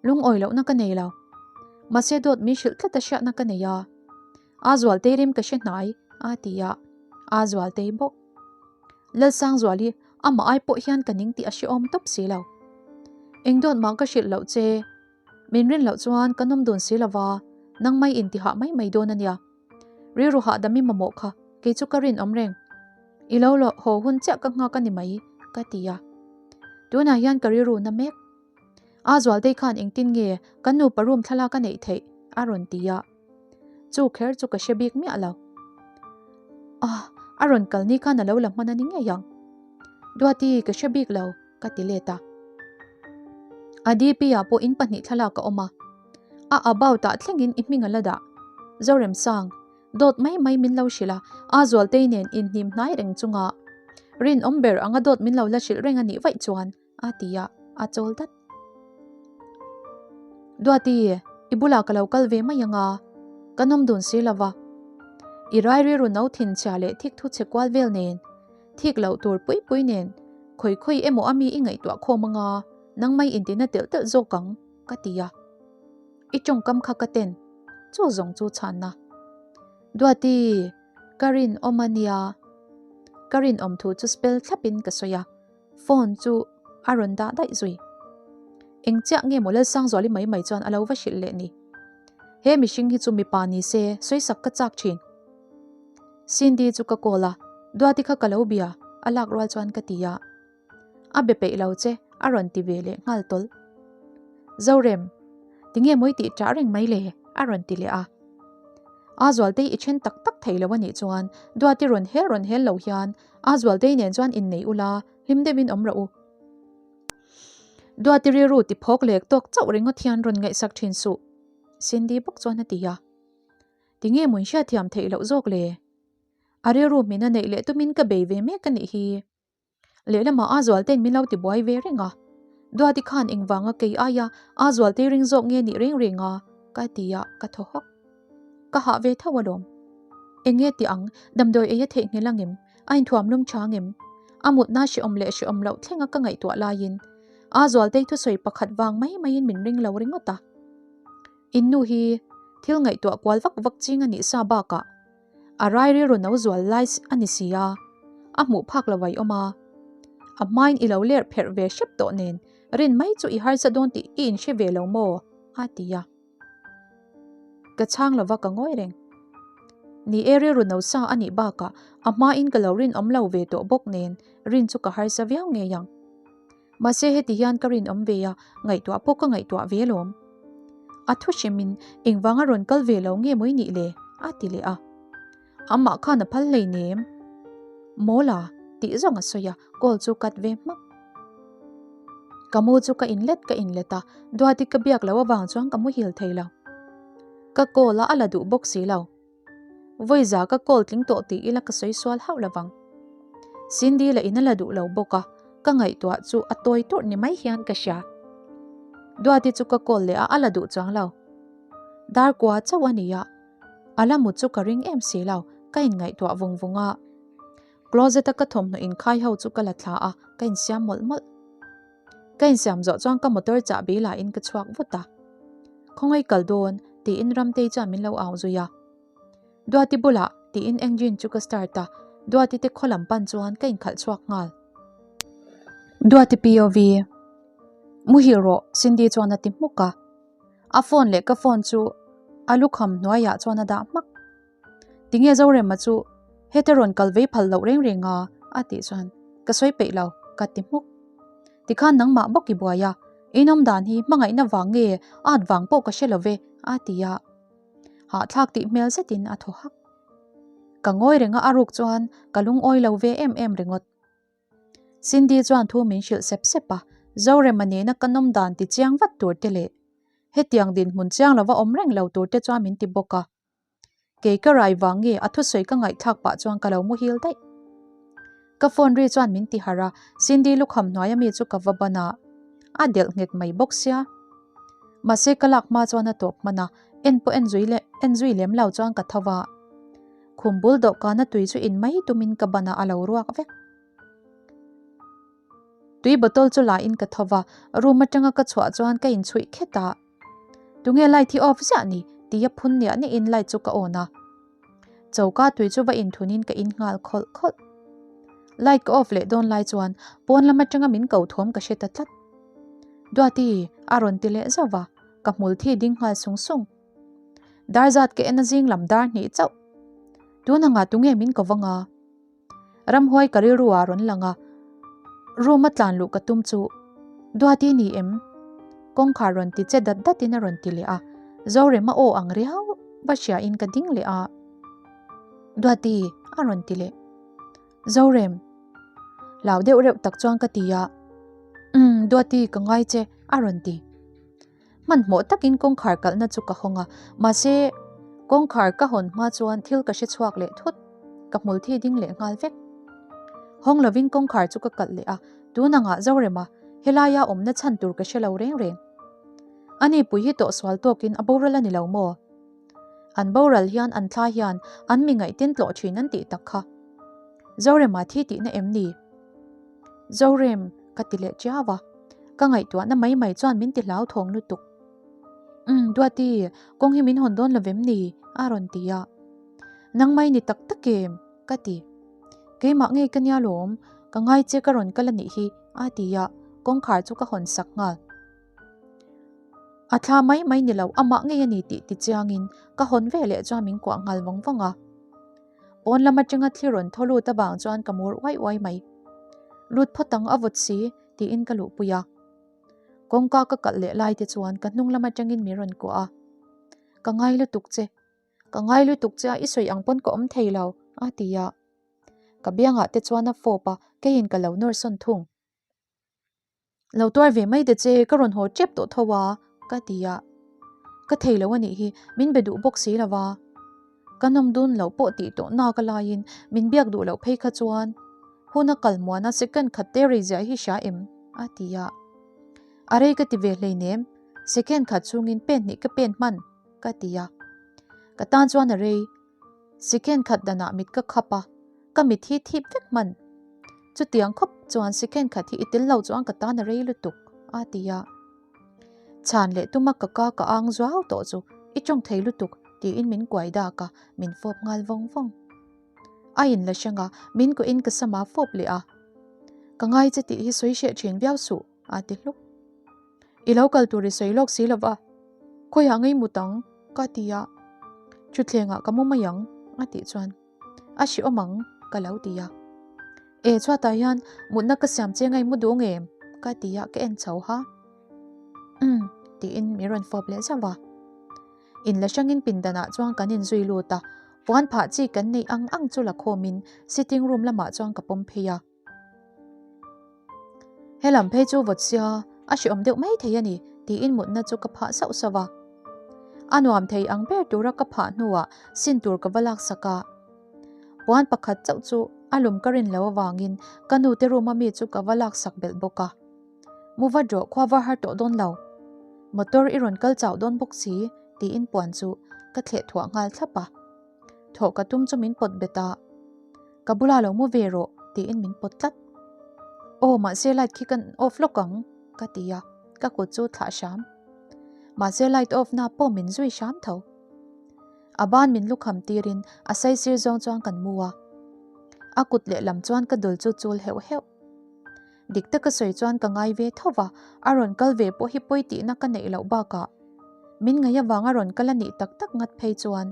Lungawi lohna ka nei lo. Mahse dawt min hrilh tlat a hriatna ka nei a. A Zualtei rim ka hre hnai, a ti a. A Zualtei bawk. Lalsangzual hi amah ai pawh hian ka ning tih a hrehawm tawp si lo. Eng dawt mah ka hrilh loh che. Min rin loh chuan ka nawm dun si lova, nang mai in tihah mai mai dawn a nia. Rilru hahdam i mamawh kha, kei chu ka rinawm reng. I lo haw hun chiah ka nghak a ni mai, ka ti a. Tunah hian ka rilru na mek. A Zualtei khan engtin nge kan nupa room thlalak a neih theih? a rawn ti a. Chu kher chu ka hre bik miah lo. Ah, a rawn kal ni khan a lo la hman a ni ngei ang. Duati, ka hre bik lo, ka ti let a. A DP ah pawh in pahnih thlalak a awm a. A about ah thlengin i hming a la dah. Zoremsang, dawt mai mai min lo hrilh a, a Zualtei nen inhnim hnai reng chunga rinawm ber anga dawt min lo la hrilh reng a nih vaih chuan a ti a, a chawl dat. Duati, i bulah ka lo kal ve mai anga, ka nawm dun si lova. I rai rilru no thin chhia leh thik thu chhe kual vel nen, thik loh tur pui pui nen, khawi khawi emaw a mi i ngaihtuah khawm anga, nangmai intina telh telh zawk ang, ka ti a. I tawngkam kha ka ten, chu zawng chu chhanna. Duati, ka rinawm a nia. Ka rinawm thu chu spell thlapin ka sawi a. Phone chu a rawn dah daih zui. Eng chiah nge maw Lalsangzuali mai mai chuan a lo va hrilh leh ni. He mihring hi chu mipa ni se sawisak ka chak thin. Cindy chu ka call a, Duati kha ka lo bia a lak rual chuan ka ti a. A be peih lo che a rawn ti ve leh nghal tawlh. Zorem, tinge mawi tih ṭah reng mai le a rawn ti leh a. A Zualtei i then tak tak thei lo a nih chuan Duati rawn hel rawn hel lo hian A Zualtei nen chuan innei ula, hlim deuhin awm rawh u. Duati rilru ti phawk lek tawk chauh ringawt hian rawn ngaihsak thin suh, Cindy bawk chuan a ti a. Tinge mun hriatthiam theih loh zawk le? A rilru hmin a neih leh tumin ka bei ve mek a nih hi. Lehlamah A Zualtein min lo tibuai ve reng a. Duati khan engvanga kei aia A Zualtei ring zawk nge nih reng reng a? ka ti a, ka thaw hawk. Ka hah ve tho alawm. Eng nge tih ang, damdawi ei a theihnghilh angem? A inthuam lum tha angem? A mutna hrehawm leh hrehawm loh thlenga ka ngaihtuah laiin A Zualtei thusawi pakhat vang mai maiin min ring lo ringawt a. In nu hi thil ngaihtuah kual vak vak ching a nih sa bakah a rai rilru no zual lai a ni si a, a hmuh phak lo ai awm a. A hmain i lo ler pherh ve hrep tawh nen rin mai chu i harsa dawn tih i inhre ve lo maw? a ti a. Ka chhang lova ka ngawi reng. Ni e rilru no sa a nih bakah a hmain ka lo rinawm lo ve tawh bawk nen rin chu ka harsa viau ngei ang. Mahse heti hian ka rinawm ve a, ngaihtuah pawh ka ngaihtuah ve alawm. A thu hrimin engvanga rawn kal ve lo nge mawi nih le? a ti leh a. Amah khan a phal hleinem. Mawla tih zawng a sawi a, call chu cut ve hmak. Ka mu chu ka inlet ka inlet a, Duati ka biak loh avang chuan ka muhil thei lo. Ka call a a la duh bawk si lo. Vawiza ka call tling tawh tih ila ka sawi sual hauh lovang. Cindy lah in a la duh lo bawk a, ka ngaihtuah chu a tawi turh ni mai hian ka hria. Duati chu ka call leh a, a la duh chuang lo. Dar kua chauh a ni a, a la mut chu ka ring em si lo, ka inngaihtuah vung vung a. Closet a ka thawmhnaw inkhai ho chu ka la thla a, ka insiam mawlh mawlh. Ka insiam zawh chuan ka motor chahbi la in ka chhuak vut a. Khawngaih kal dawn tiin Ramtei chuan min lo au zui a. Duati bulah tiin engine chu ka start a, Duati te khaw lam pan chuan ka inkhalh chhuak nghal. Duati POV, Muhil rawh Cindy chuan a ti hmuk a. A phone leh ka phone chu a lukham hnuaiah chuan a dah hmak. Tinge Zorema chu heta rawn kal vei phal loh reng reng a? a tih chuan ka sawi peih lo ka ti hmuk. Tikhan nangmah bawk i buai a, in awm dan hi hmangaihna vang nge at vang pawh ka hre lo ve a ti a. Hahthlak tih hmel zetin a thaw hak. Ka ngawi reng a a ruk chuan ka lungawi lo ve em em ringawt. Cindy chuan thu min hrilh sep sep a, Zorema nena ka nawm dan ti chiang vat tur te leh hetiang dinhmun chiang lova awm reng lo tur te chuan min ti bawk a. Kei ka rai vang nge a thusawi ka ngaihthlak pah chuan ka lo muhil daih. Ka phone ri chuan min ti harh a, Cindy lukham hnuai ami chu ka va ban a, a delh nghet mai bawk sia. Mahse ka lak hma chuan a tawp hman a, en pawh en zui leh en zui lem lo chuan ka tho va. Khum bul dawhkana tui chu in mai tumin ka ban a, a lo ruak vek. Tui bottle chu la in ka tho va, room atanga ka chhuah chuan ka inchhuih khet a. Tunge light hi off ziah ni? tia phun niah niahin light chu ka on a. Choka tui chu va inthunin ka in nghal khawlh khawlh. Light ka off leh dawn lai chuan pawn lam atanga min ko thawm ka hre ta tlat. Duati a rawn ti leh zauh va, ka hmul thi ding nghal sung sung. Dar zat ka en a zing lam dar hnih chauh. Tun angah tunge min ko vang a? Ramhuai ka rilru ah rawn lang a, room a tlan luh ka tum chu Duati ni em? Kawngkhar rawn ti che dat dat in a rawn ti leh a, Zorema aw ang riau va hria in ka ding leh a, Duati a rawn ti leh. Zorem. Hlau deuh reuh tak chuan ka ti a, Umm Duati ka ngai che a rawn ti. Hmanhmawh takin kawngkhar kalhna chu ka hawng a, mahse kawngkhar ka hawn hma chuan thil ka hre chhuak leh thut, ka hmul thi ding leh nghal vek. Hawng lovin kawngkhar chu ka kalh leh a, tun angah Zorema helaia awmna chhan tur ka hre lo reng reng. Ani pui hi tawhsual tawkin a boral a ni lo maw? An boral hian an thla hian an mi ngaihtin tlawh thin an tih tak kha. Zorema thi tihna em ni? Zorem, ka ti leh chiau a. Ka ngaihtuahna mai mai chuan min ti hlauthawng lutuk. Umm, Duati, kawng hi min hawn dawn lo vem ni? a rawn ti a. Nang mai ni tak tak em? ka ti. Keimah ngei ka nia lawm, ka ngai che ka rawn kal a nih hi, a ti a, kawngkhar chu ka hawn sak nghal. A thla mai mai ni lo, amah ngei a ni tih ti chiangin ka hawn ve leh chuan min kuah nghal vawng vawng a. Pawn lam atanga thli rawn thaw lut avang chuan ka mur uai uai mai. Lut phawt ang a vawt si tiin ka luhpui a. Kawngka ka kalh leh lai te chuan ka hnung lam atangin min rawn kuah a. Ka ngai lutuk che, ka ngai lutuk che a i sawi ang pawn ka awm thei lo a ti a. Ka biangah te chuan a fawp a, keiin ka lo nawr sawn thung. Lo tuar ve mai ta che, ka rawn haw tep tawh tho a, ka ti a. Ka thei lo a nih hi, min be duh bawk si lo va. Ka nawm dun loh pawh tih tawh nak a laiin min biak duh loh phei kha chuan hun a kal muan a second khat te rei ziah hi hria em? a ti a. A rei ka ti ve hleinem, second khat chhungin pen hnih ka pen hman, ka ti a. Ka tan chuan a rei. Second khat danah mit ka khap a, ka mit hi thip vek hman. Chutiang khawp chuan second khat hi i tel lo chuan ka tan a rei lutuk, a ti a. Chhan leh tuma ka ka ka ang zuau tawh chu i tawng thei lutuk tiin min kuai dak a, min fawp nghal vawng vawng. A in la hrang a, min kuahin ka sama fawp leh a. Ka ngai che tih hi sawi hreh thin viau suh, a ti hluk. I lo kal tur i sawi lawk si lova, khawiah ngei mut ang? ka ti a. Thutthlengah ka mu mai ang, a tih chuan a hrehawm ang ka lo ti a. E chhuatah hian mutna ka siam che ngai mu duh ngem? ka ti a, ka en chho ha. Umm, tiin min rawn fawp leh zauh a. In la hrangin pindanah chuan kan inzui lut a, puan phah chi kan neih ang ang chu la khawmin sitting room lamah chuan ka pawm phei a. Helam phei chu vawt sia a hreawm deuh mai thei a ni tiin mutna chu ka phah sauh sauh a. A nuam thei ang ber tura ka phah hnuah sin tur ka va laksak a. Puan pakhat chauh chu a lum ka rin lo avangin ka nute room a mi chu ka va laksak belh bawk a. Mu vat rawh khua va har tawh dawn lo. Motor i rawn kal chauh dawn bawk si tiin puan chu ka thleh thuah nghal thlap a. Thawh ka tum chu min pawt bet a. Ka bula lo mu ve rawh tiin min pawt tlat. Aw mahse light khi kan off lawk ang ka ti a, ka kut chu thlah hram. Mahse light off na pawh min zui hram tho. A ban min lukham tirin a saisir zawng chuan kan mu a. A kut lehlam chuan ka dul chu chul heuh heuh. Dik taka sawi chuan ka ngai ve tho va, a rawn kal ve pawh hi pawi tihna ka neih loh bakah min ngaih avanga rawn kal a nih tak tak ngat phei chuan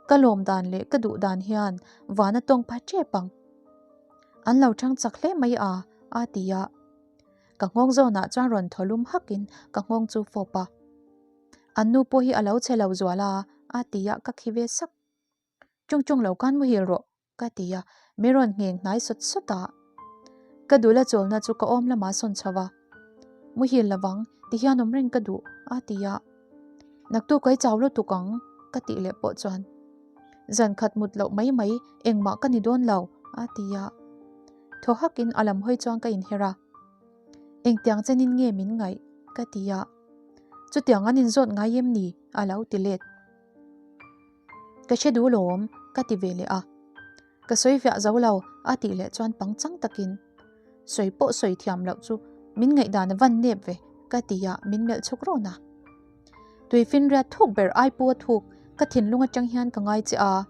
ka lawm dan leh ka duh dan hian van a tawng pha tep ang. An lo chang chak hle mai a, a ti a. Ka nghawng zawnah chuan rawn thaw lum hakin ka nghawng chu fawp a. An nu pawh hi a lo chhe lo zual a, a ti a, ka khi ve sak. Chung chung lo khan muhil rawh, Ka ti a, min rawn ngheng hnai sawt sawt a. Ka dul a chawlna chu ka awm lamah sawn chho a. Muhil lovang, ti hian awm reng ka duh, a ti a. Naktuk ka i chau lutuk ang, ka tih leh pawh chuan. Zan khat mut loh mai mai engmah ka ni dawn lo, a ti a. Thaw hakin a lam hawi chuan ka inher a. Engtiang chenin nge min ngaih? ka ti a. Chutiang an inzawt ngai em ni? a lo ti let. Ka hre duh lawm, ka ti ve leh a. Ka sawi fiah zo lo, a tih leh chuan pangchang takin, Sawi pawh sawi thiam loh chu min ngaihdan a van nep ve, ka ti a, min melh chhuk rawn a. Tuifinriat thuk ber ai pu a thuk, ka thinlung atang hian ka ngai che a.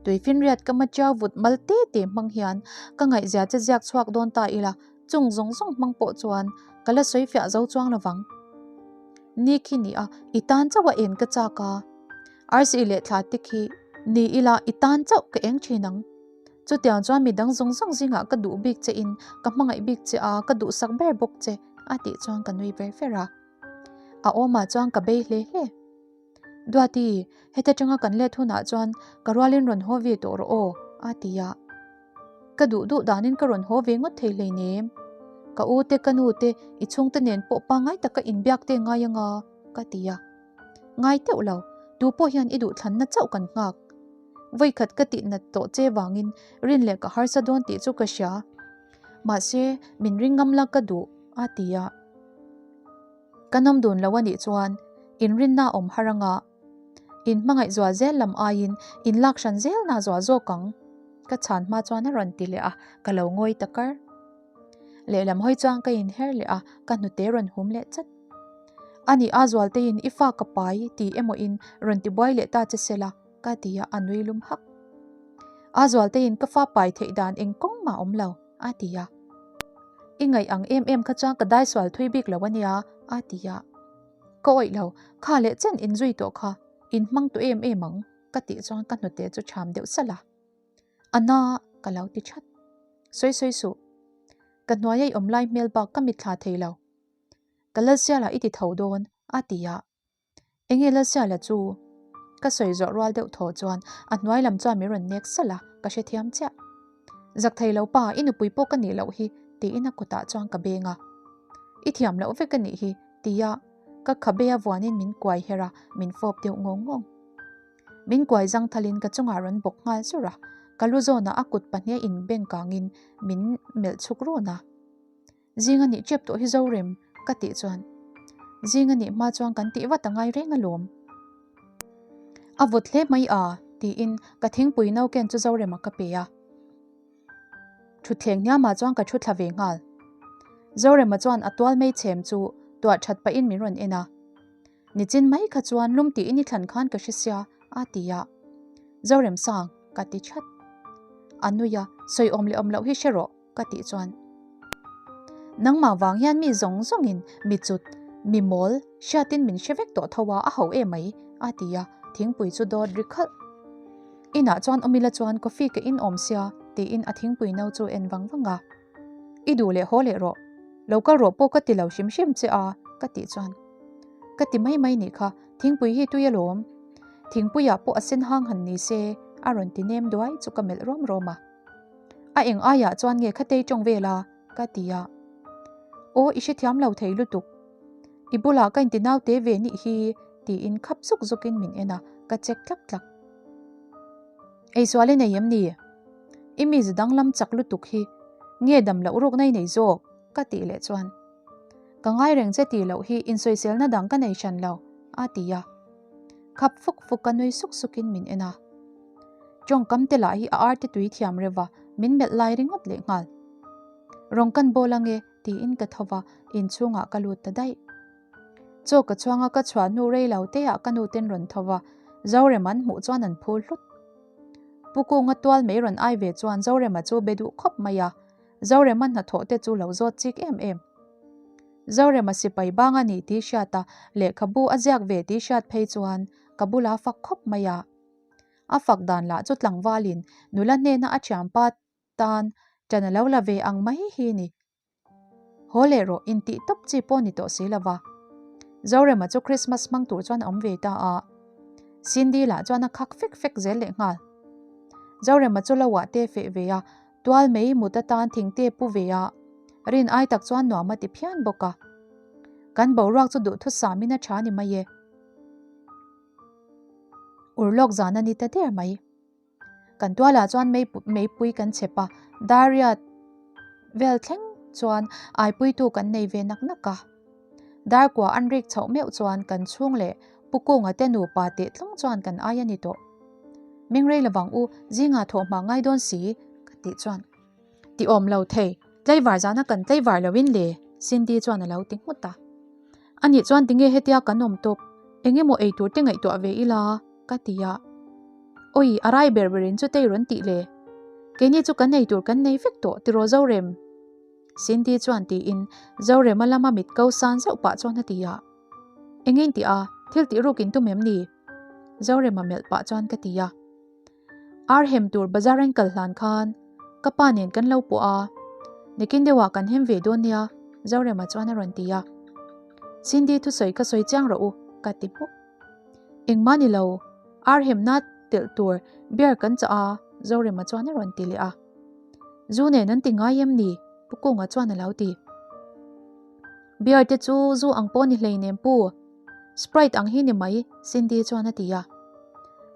Tuifinriat ka machiau vut mal te te hmang hian ka ngaihzia che ziak chhuak dawn ta ila, Chung zawng zawng hmang pawh chuan ka la sawi fiah zo chuang lovang. Ni khi ni a, i tan chauh a en ka chak a. Arsi leh thla te khi ni ila i tan chauh ka eng thin ang. Chutiang chuan mi dang zawng zawng zingah ka duh bik che in ka hmangaih bik che a, ka duhsak ber bawk che a tih chuan ka nui ver ver a. A awmah chuan ka bei hle hle. Duati, heta tanga kan let hunah chuan ka rualin rawn haw ve tawh rawh aw, a ti a. Ka duh duh danin ka rawn haw ve ngawt thei hleinem. Ka u te, ka nu te, i chhungte nen pawh pangngai taka inbiak te ngai anga. Ka ti a. Ngai teuh lo, tu pawh hian i duhthlanna chauh kan nghak. Vawikhat ka tih nat tawh che vangin rin leh ka harsa dawn tih chu ka hria. Mahse, min ring ngam la ka duh, a ti a. Ka nawm dun lo a nih chuan inrinna awm har anga in hmangaih zual zel lam aiin in lak hran zel na zual zawk ang. Ka chhan hma chuan a rawn ti leh a, ka lo ngawi ta kar. Lehlam hawi chuan ka inher leh a, ka hnute rawn hum leh chat. A nih a Zualteiin i fa ka pai ti emaw in rawn ti buai leh ta che sela ka ti a, a nui lum hak. A Zualteiin ka fa pai theih dan eng kawng mah awm lo a ti a. I ngaih ang em em kha chuan ka dai sual thui bik lo a nia a ti a. Ka awih lo, kha leh chen in zui tawh kha in hmang tawh em em ang ka tih chuan ka hnute chu cham deuh salh a. A na ka lo ti that. Sawi sawi suh. Ka hnuai a i awm lai hmel bak ka mitthla thei lo. Ka Lalsiala i ti tho dawn, a ti a. Enge Lalsiala chu? Ka sawi zawh rual deuh thaw chuan a hnuai lam chuan min rawn nek salh a, ka hrethiam chiah. Zak thei lo pa, i nupui pawh ka nih loh hi, tiin a kutah chuan ka beng a. I thiam loh vek a nih hi, tia ka khabe a vuanin min kuai her a, min fawp deuh ngawng ngawng. Min kuai zangthalin ka chungah rawn bawk nghal zur a, ka lu zawnah a kut pahnih a inbeng kangin min melh chhuk run a. Zing a nih tep tawh hi Zorem, ka tih chuan. Zing a nih hma chuan kan tih vat a ngai reng alawm. A vawt hle mai a, tiin ka thingpui no ken chu Zorema ka pe a. Thutthleng hniamah chuan ka thu thla ve nghal. Zorema chuan a tual mei chhem chu tuah that pahin min rawn en a. Nichin mai kha chuan lum tiin i thlan khan ka hre sia, a ti a. Zoremsang, ka ti that. A nui a, sawi awm leh awm loh hi hre rawh. Ka tih chuan, Nangmah vang hian mi zawng zawngin mi chut, mi mawl, hriatin min hre vek tawh tho a, a ho em mai, a ti a, thingpui chu dawt ri khalh. Inah chuan awmila chuan coffee ka in awm sia, tiin a thingpui no chu en vang vang a. I duh leh haw leh rawh, lo kal rawh pawh ka ti lo hrim hrim che a, ka tih chuan. Ka ti mai mai nih kha, thingpui hi tui alawm. Thingpuiah pawh a sen hang han ni se, a rawn ti nem duai chu ka melh rawm rawm a. A eng aiah chuan nge khatei tawng vel a? ka ti a. Aw i hrethiam lo thei lutuk. I bulah ka inti naute ve nih hi tiin khap zuk zukin min en a, ka check tlak tlak. Eisual i nei em ni? I mize danglam chak lutuk hi nge dam loh rukna i nei zawk? ka tih leh chuan Ka ngai reng che tih loh hi insawiselna dang ka nei hran lo a ti a. Khap fuk fuk ka nui suk sukin min en a. Tawngkam te lah hi a arte tui thiam reuh a, min melh lai ringawt leh nghal. Rawng kan bawl ange tiin ka tho va, inchhungah ka lut ta daih. Chaw ka chhuang a ka chhuah hnu rei lo te ah ka nu ten rawn tho va, Zorem an hmuh chuan an phur hlut. Pu Kunga tual mai rawn ai ve chuan Zorema chu be duh khawp mai a, Zorema hnathawh te chu lo zawt chik em em. Zorema sipai bang a nih tih hriat a, lehkhabu a ziak ve tih hriat phei chuan ka bula fak khawp mai a. A fak dan lah chu tlangvalin nula hnena a thianpa tan ṭan a lo la ve ang mai hi ni. Haw leh rawh intih tawp chi pawh ni tawh si lova. Zorema chu Christmas hmang tur chuan a awm ve ta a. Cindy lah chuan a khak fek fek zel leh nghal. Zorema chu lo ah te feh ve a, tual mei mut atan thingte pu ve a, rin ai tak chuan nuam a ti phian bawk a. Kan boruak chu duhthusam in a ṭha ni mai e. Urlawk zan a ni ta der mai. Kan tualah chuan meipui kan chep a, Dariat vel thleng chuan aipuitu kan nei ve nak nak a. Darkua an rik chhoh meuh chuan kan chhung leh Pu Kunga te nupa teh tlung chuan kan ai a ni tawh. Mingrei lovang u, zingah thawh hma ngai dawn si, ka tih chuan. Ti awm lo thei, tlaivar zana kan tlaivar loin le, Cindy chuan a lo ti nghut a. Anih chuan tinge hetia kan awm tawp, eng emaw ei tur te ngaihtuah ve ila, ka ti a. Awi, a rai ber berin chu tei rawn tih le. Keini chu kan ei tur kan nei vek tawh tiraw Zorem? Cindy chuan tiin Zorema lama mit ko san zeuh pah chuan a ti a. Eng in tih a, thil tih ruk in tum em ni? Zorema melh pah chuan ka ti a. Ar hem tur bazar an kal hlan khan ka pa nen kan lo pawh a, nikin deuhah kan hem ve dawn nia, Zorema chuan a rawn ti a. Cindy thusawi ka sawi chiang rawh u, ka ti hmuk. Engmah ni lo, ar hemna telh tur beer kan chah a, Zorema chuan a rawn ti leh a. Zu nen an ti ngai em ni? Pu Kunga chuan a lo ti. Beer te chu zu ang pawh ni hleinem pu. Sprite ang hi ni mai, Cindy chuan a ti a.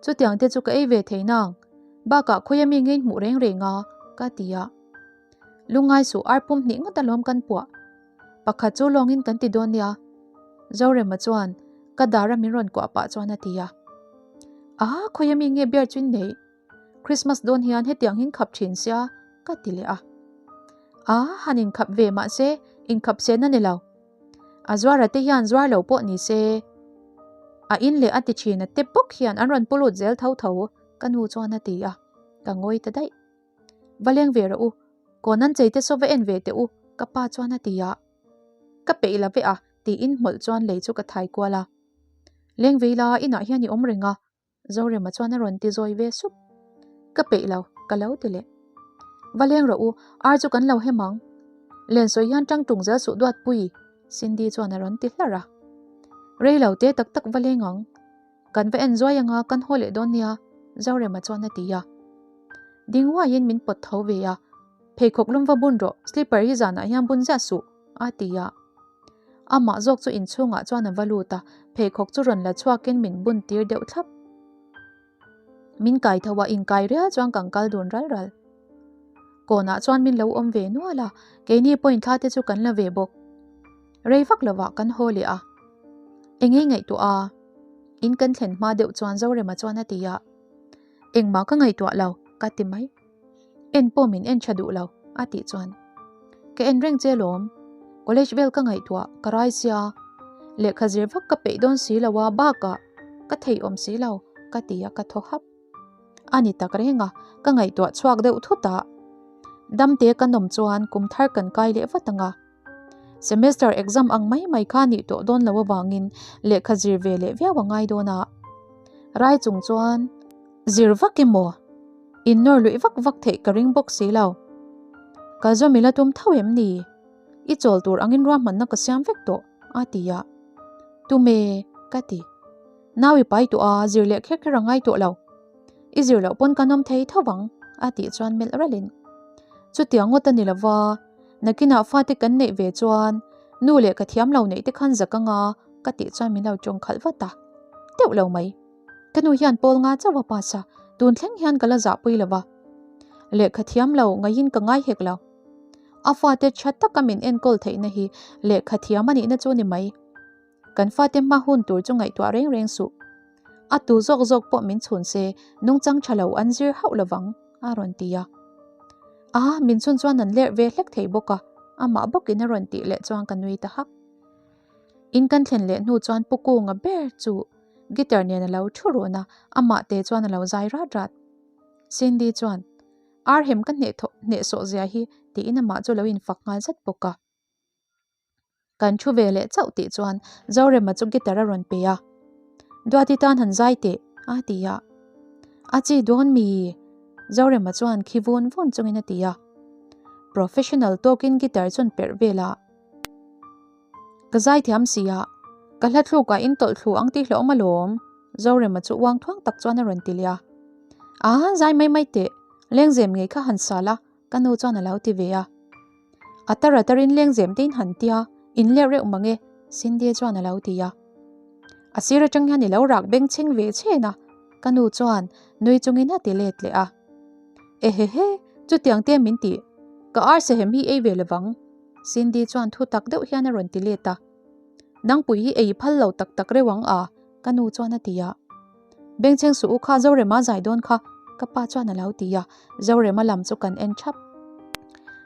Chutiang te chu ka ei ve thei nang, bakah khawia mi ngei hmuh reng reng a, ka ti a. Lungngai suh ar pum hnih ngawt alawm kan puah. Pakhat chu lawngin kan ti dawn nia. Zorema chuan ka dara min rawn kuah pah chuan a ti a. A, khawia mi nge beer chu in neih? Christmas dawn hian hetiang hin khap thin sia ka ti leh a. A, han inkhap ve mahse inkhap sen a ni lo. A zuara te hian zuar lo pawh ni se. A in leh a ti thin a te bawk hian an rawn pu lut zel tho tho ka nu chuan a ti a, ka ngawi ta daih. Va leng ve rawh u, kawn an chei te saw va en ve teh u ka pa chuan a ti a. Ka peih la ve a tiin hmawlh chuan lei chu ka thai kual a. Leng vei la inah hian i awm reng a Zorema chuan a rawn ti zawi ve sup. Ka peih lo, ka lo ti leh. Va leng rawh u, ar chu kan lo hem ang. Len sawi hian tang tung zel suh duat pui, Cindy chuan a rawn ti hlar a. Rei lo te tak tak va leng ang. Kan va en zuai anga kan haw leh dawn nia, Zorema chuan a ti a. Ding uaiin min pawt tho ve a, Pheikhawk lum va bun rawh, slipper hi zanah hian bun ziah suh, a ti a. Amah zawk chu inchhungah chuan a va lut a, pheikhawk chu rawn la chhuakin min bun tir deuh thlap. Min kai tho a, inkai rial chuan kan kal dun ral ral. Kawnah chuan min lo awm ve nual a, keini pawhin thla te chu kan la ve bawk. Rei vak lovah kan haw leh a. Eng ei ngaihtuah a? In kan thlen hma deuh chuan Zorema chuan a ti a. Engmah ka ngaihtuah lo, ka ti mai. En pawh min en tha duh lo, a tih chuan. Ka en reng che lawm. College vel ka ngaihtuah, ka rai sia. Lehkha zir vak ka peih dawn si lo a, bakah ka thei awm si lo, ka ti a ka thaw hap. A ni tak reng a, ka ngaihtuah chhuak deuh thut a. Damte ka nawm chuan kum thar kan kai leh vat ang a. Semester exam ang mai mai kha nih tawh dawn lo avangin lehkha zir ve leh viau a ngai dawn a. Rai chung chuan zir vak emaw in nawr luih vak vak theih ka ring bawk si lo. Kal zawm ila tum tho em ni? I chawl tur angin ruahmanna ka siam vek tawh a ti a. Tume ka ti. Nau i pai tawh a, zir leh kher kher a ngai tawh lo. I zir loh pawn kan awm thei tho vang a tih chuan melh ralhin. Chutiang ngawt a ni lova. Nakinah fate kan neih ve chuan nu leh ka thiam lo neih te khan zak anga ka tih chuan min lo tawng khalh vat a. Teuh lo mai. Ka nu hian pawl nga chauh a pass a, tun thleng hian ka la zahpui lo va. Lehkha thiam lo ngaihin ka ngai hek lo. A fate tha taka min enkawl theihna hi lehkha thiam a nihna chu ni mai. Kan fate hma hun tur chu ngaihtuah reng reng suh. A tu zawk zawk pawh min chhun se, nungchang tha lo an zir hauh lovang, a rawn ti a. A, min chhun chuan an lerh ve hlek thei bawk a, amah bawkin a rawn tih leh chuan ka nui ta hak. In kan thlen leh hnu chuan Pu Kunga ber chu guitar nen a lo thu run a, amah te chuan a lo zai rat rat. Cindy chuan, Arhem ka hneh thawh hnehsawh zia hi, tiin amah chu lo infak nghal zat bawk a. Kan thu ve leh chauh tih chuan Zorema chu guitar a rawn pe a. Duati tan han zai teh a ti a. A chi dawn mi? Zorema chuan khi vun vun chungin a ti a. Professional tawkin guitar chuan perh vel a. Ka zai thiam si a, ka hla thlukah in tawlh thlu ang tih hlauhawm alawm, Zorema chu uang thuang tak chuan a rawn ti leh a. A, zai mai mai teh, lengzem ngei kha han sal a. Ka nu chuan a lo ti ve a. A tar a tarin lengzem te in han tia, in lerh reuh mang e, Cindy chuan a lo ti a. A sir atang hian i lo rak beng chheng ve chhen a, ka nu chuan nui chungin a ti let leh a. Ehehe, chutiang te min ti, ka arsa hem hi ei ve lovang, Cindy chuan thu tak deuh hian a rawn ti let a. Nangpui hi ei phal lo tak tak reuh ang a, ka nu chuan a ti a. Bengchheng suh u kha Zorema zai dawn kha, ka pa chuan a lo ti a, Zorema lam chu kan en thap.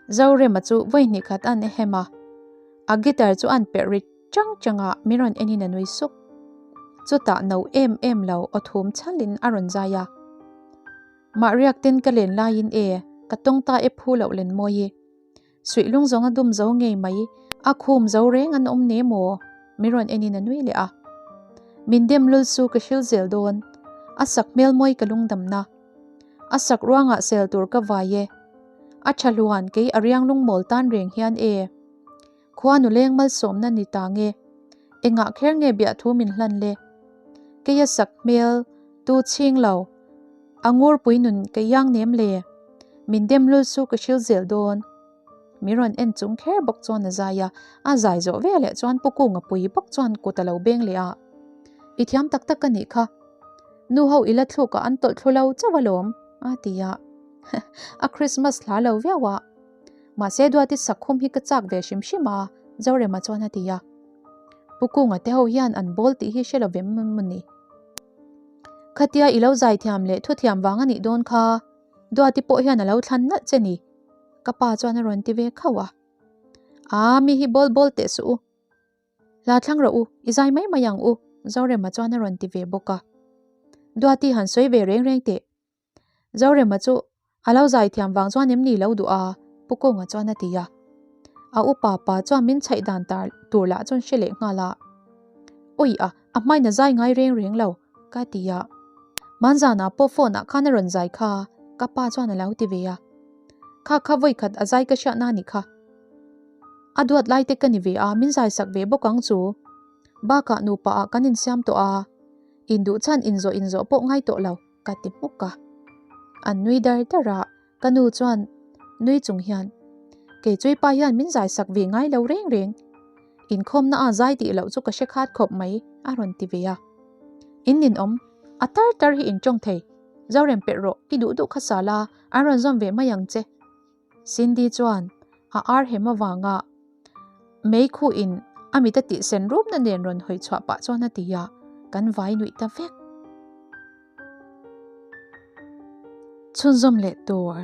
Zorema chu vawi hnih khat an ehem a, a guitar chu an perh ri chang chang a, min rawn enin a nui suk. Chutah no em em lo aw thum chhalin a rawn zai a. Mah riak ten ka len laiin e, ka tawng ta e phu loh len mawi i. Suih lung zawng a dum zo ngei mai, a khum zo reng an awm ne maw? Min rawn enin a nui leh a. Min dem lul su ka hril zel dawn, a sak hmel mawi ka lungdamna. A sak ruangah sel tur ka vai e. A tha hluan kei a riang lungmawl tan reng hian e. Khua nuleng malsawmna ni ta nge? Engah kher nge biahthu min hlan le? Kei a sak hmel tu chhing lo. A ngurpui nun ka iang nem le. Min dem lul su ka hril zel dawn. Min rawn en chung kher bawk chuan a zai a, a zai zawh veleh chuan Pu Kunga pui bawk chuan kut a lo beng leh a. I thiam tak tak a nih kha. Nu ho i la thluk ah an tawlh thlu lo chauh alawm, a ti a. A Christmas hla lo viau a. Mahse Duati sakhum hi ka chak ve hrim hrim a, Zorema chuan a ti a. Pu Kunga te ho hian an bawl tih hi hre lo vem maw ni? Khatia i lo zaithiam leh thuthiam vang a nih dawn kha, Duati pawh hian a lo thlan nalh che ni, ka pa chuan a rawn ti ve khauh a. Aa, mi hi bawl bawl teh suh u. Hla thlang rawh u, i zai mai mai ang u, Zorema chuan a rawn ti ve bawk a. Duati han sawi ve reng reng teh. Zorema chu a lo zai thiam vang chuan em ni lo duh a? Pu Kawnga chuan a ti a. A upa pa chuan min chhaih dan tar tur lah chuan hre leh nghal a. Awi a, a hmain a zai ngai reng reng lo, ka ti a. Hmanzanah pawh phone ah khan a rawn zai kha, ka pa chuan a lo ti ve a. Kha kha vawi khat a zai ka hriatna a nih kha. A duat lai te ka ni ve a, min zai sak ve bawk ang chu. Bakah nupa ah kan insiam tawh a, induh chhan inzawh inzawh pawh ngai tawh lo. Ka ti hmuk a. An nui dar dar a, ka nu chuan nui chung hian, Kei chui pa hian min zai sak ve ngai lo reng reng. Inkhawmna a zai tih loh chu ka hre khat khawp mai, a rawn ti ve a. In ninawm, a tar tar hi in tawng thei. Zorem perh rawh, i duh duh kha sal a, an rawn zawm ve mai ang che. Cindy chuan a ar hem avanga mei khuh in a mit a tih sen rupna nen rawn hawi chhuah pah chuan a ti a, kan vai nuih ta vek. Chhunzawm leh tur.